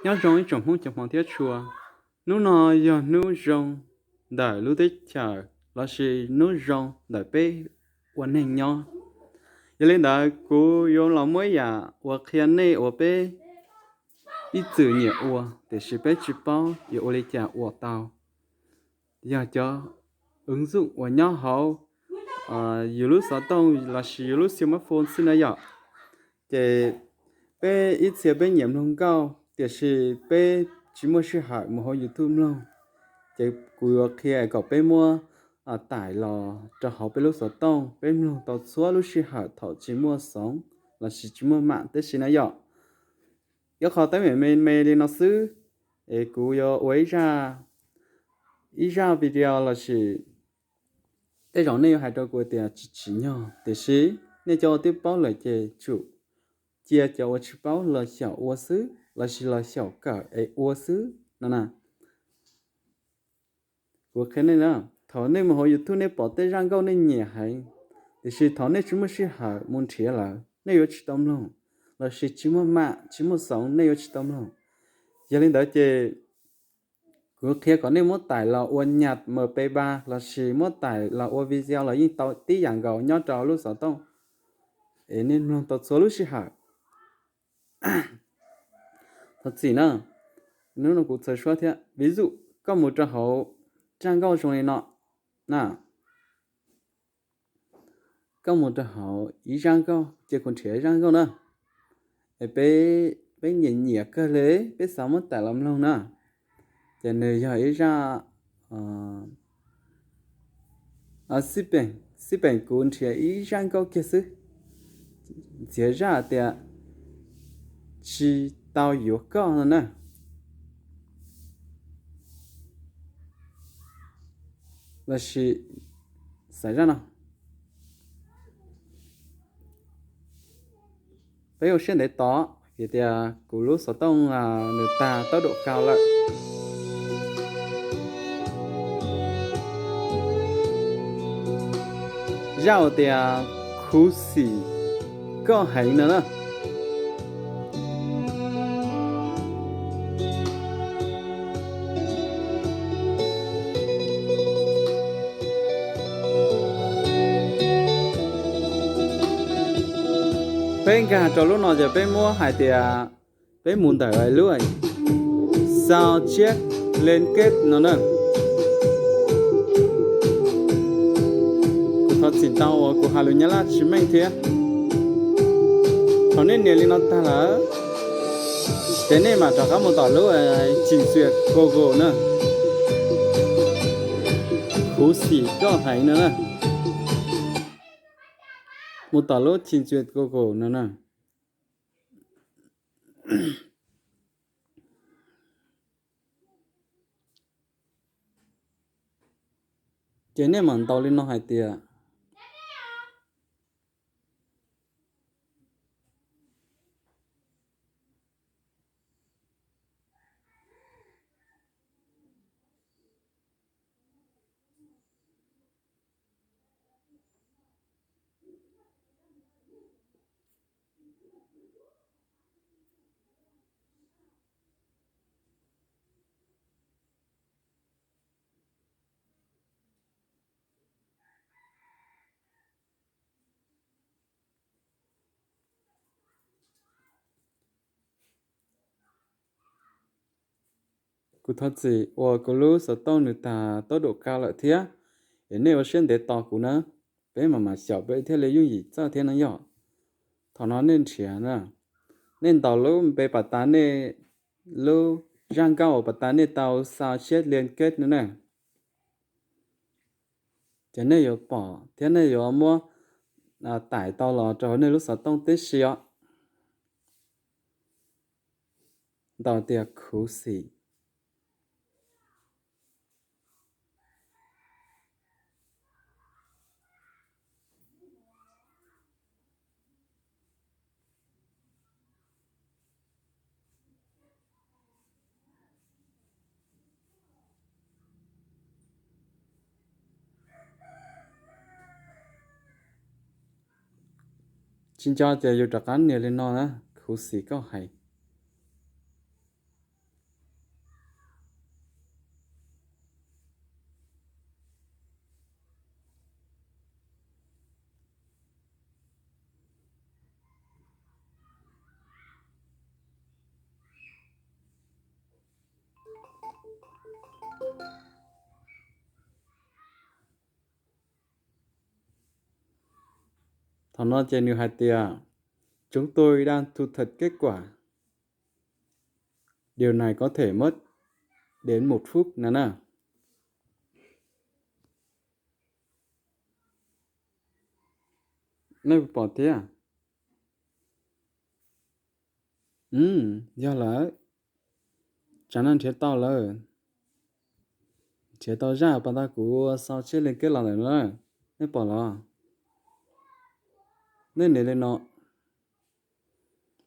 Nyob zoo ib tsoom Hmoob cov hmov thiab tshua, hnub no yog hnub zoo ntawm lub teb chaws lossis hnub zoo ntawm peb ua neeg nyob. Yog li ntawd kuv yuav los muab yam uas qhia nej uas peb ib txwm nyiam ua tiam sis peb tsis paub yuav ua li cas ua tau. Yog cov ứng dụng uas nyob hauv yus lub xov tooj lossis yus lub xim mab phone xwb na yom. Ces peb ib txhia peb nyiam mloog nkauj tiam sis peb tsis muaj sij hawm mus hauv YouTube mloog. Ces kuv yuav qhia kom peb muab taim los rau hauv peb lub xov tooj, peb mloog tau txhua lub sij hawm thaum tsis muaj xoov lossis tsis muaj mam tib si na yom. Ib qho teeb meem me me li no xwb, es kuv yuav ua ib zaj video lossis tej zaum nej yuav hais rau kuv tias tsis tsim nyog, tiam sis nej cov uas twb paub lawm ces tsum cia cov uas tsis paub los xyaum ua xwb lossis los xyaum kawm es ua xwb no na. Kuv qhia nej na, thaum nej mus hauv YouTube nej pom tej zaj nkauj nej nyiam heev, tiam sis thaum nej tsis muaj sij hawm mus nrhiav lawm nej yuav tsis tau mloog, lossis tsis muaj mam tsis muaj xoov nej yuav tsis tau mloog. Yog li ntawd ces kuv qhia kom nej muab taim los ua nhạc MP ba lossis muab taim los ua video los yeej tau tib yam nkaus nyob rau lub xov tooj, es nej mloog tau txhua lub sij hawm. Thov txim na, hnub no kuv txhawv suab thiab. Ví dụ koj mus rau hauv zaj nkauj zoo li no na, koj mus rau hauv ib zaj nkauj, cia kuv nrhiav ib zaj nkauj na, es peb nyiam nyiam kawg li, peb xav muab taim los mloog na. Ces nws yog ib zaj, xib peem, xib peem kuv nrhiav ib zaj nkauj kiag xwb, txiav zaj tias tsis tau yuav koj no na. Lossis xaiv zaj no, peb ua siab ntev tos vim tias kuv lub xov tooj nws tag tốc độ cao lawm. Zaj uas tias khuv xim koj heev no na. Peb nkag rau lub no ces peb muab hais tias peb mus ntawm lub sao chép liên kết no na. Kuv thov txim ntau uas kuv hais lus Nyab Laj tsis meej thiab. Thaum nej nias li no tag lawm, ces nej mam rov qab mus tom lub trình duyệt Google na. Khuv xim koj heev no na. Mus tom lub trình duyệt Google no na. Ces nej mam ntaus li no hais tias Kuv thov txim uas kuv lub xov tooj nws tag tốc độ cao lawm thiab, es nej ua siab ntev tos kuv na, peb mam mam xyaum peb thiaj li yooj yim txawj thiab no yog. Thaum no nej nrhiav na, nej ntaus lub npe pas tas nej, lub zaj nkauj uas pas tas nej tau sao chép liên kết no na. Ces nej yuav pom thiab nej yuav muab tải tau los rau hauv nej lub xov tooj tib si os. Ntaus tias khuv xim. Tsis nco ces yus rov qab nias li no na, khuv xim koj heev. Thaum no ces nws hais tias chúng tôi đang thu thập kết quả, điều này có thể mất đến một phút no na. Nej puas pom thiab? Yog lawm, tsam no nrhiav tau lawm. Nrhiav tau zaj pas tag kuv sau tshiab li kiab los ntawm no, nej pom los? Nej nias li no.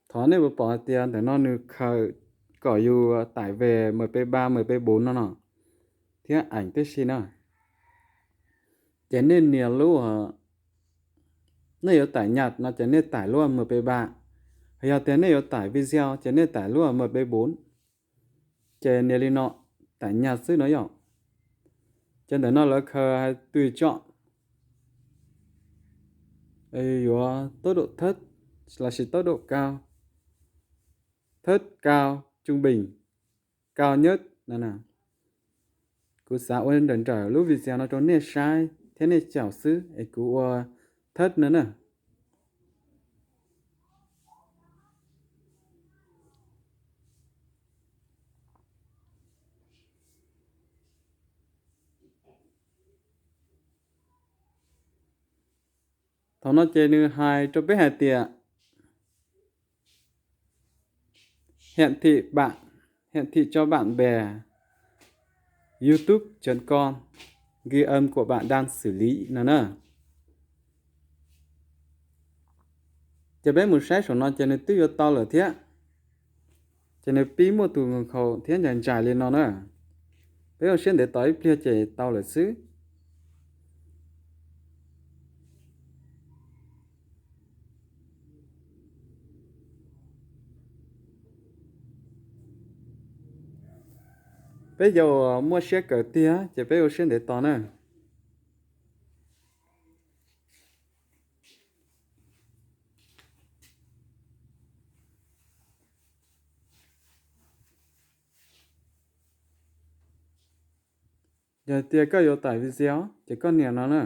Thov nej puas pom hais tias ntawm no nws khaws kom yus tải về MP ba, MP bốn no no, thiab ảnh tib si na. Ces nej nias lub, nej yuav tải nhạc no ces nej tải lub MP ba. Yog tias nej yuav tải video ces nej tải lub MP bốn. Ces nias li no, tải nhạc xwb no yom. Ces ntawm no lawv khaws hais tùy chọn, yuav tốc độ thấp lossis tốc độ cao, thấp, cao, trung bình, cao nhất no. Kuv xav ua nrawm nrawm lub video no rau nej saib thiab nej caum xwb es kuv ua thấp no na. Thaum no ces nws hais rau peb hais tias hiển thị bạn, hiển thị cho bạn bè, youtube chấm com, ghi âm của bạn đang xử lý no na. Ces peb mus saib saum no ces nws twb yuav tau lawm thiab. Ces nws pib muaj tus nkhaus thiab ntsais ntsais li no na. Peb ua siab ntev tos ib pliag ces tau lawm xwb. Peb yog uas muaj siab kawm tiag ces peb ua siab ntev tos na. Yog tias koj yuav tải video ces koj nias no na.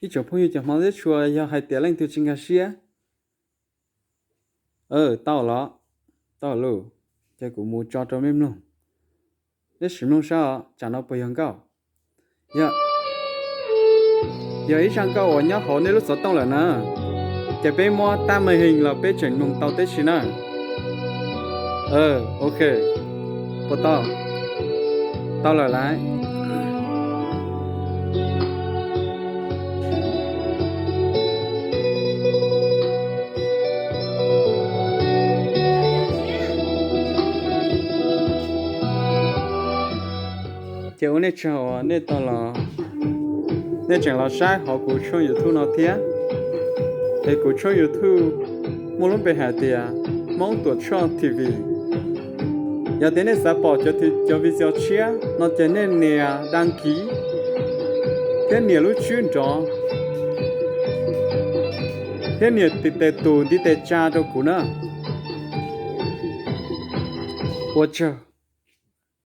Ib tsoom phooj ywg cov Hmoob teb tshua, yog hais tias leej twg tsis nkag siab, tau los, tau lawm, ces kuv mus tso rau nej mloog. Nej sim mloog saib os, tsam no puas yog nkauj. Yog ib zaj nkauj uas nyob hauv nej lub xov tooj lawm na, ces peb muab tab màn hình los peb tseem mloog tau tib si na. Ok, puas tau? Tau lawm lauj. Ces ua nej tsaug uas nej tau los, nej tseem los saib hauv kuv tshooj YouTube no thiab. Es kuv tshooj YouTube muaj lub npe hais tias Hmoob Tuam Tshoj T V. Yog tias nej xav pom cov, cov video tshiab no ces nej nias đăng ký thiab nias lub tswb nrov thiab nias tiv tes tus ntiv tes tsa rau kuv na. Ua tsaug.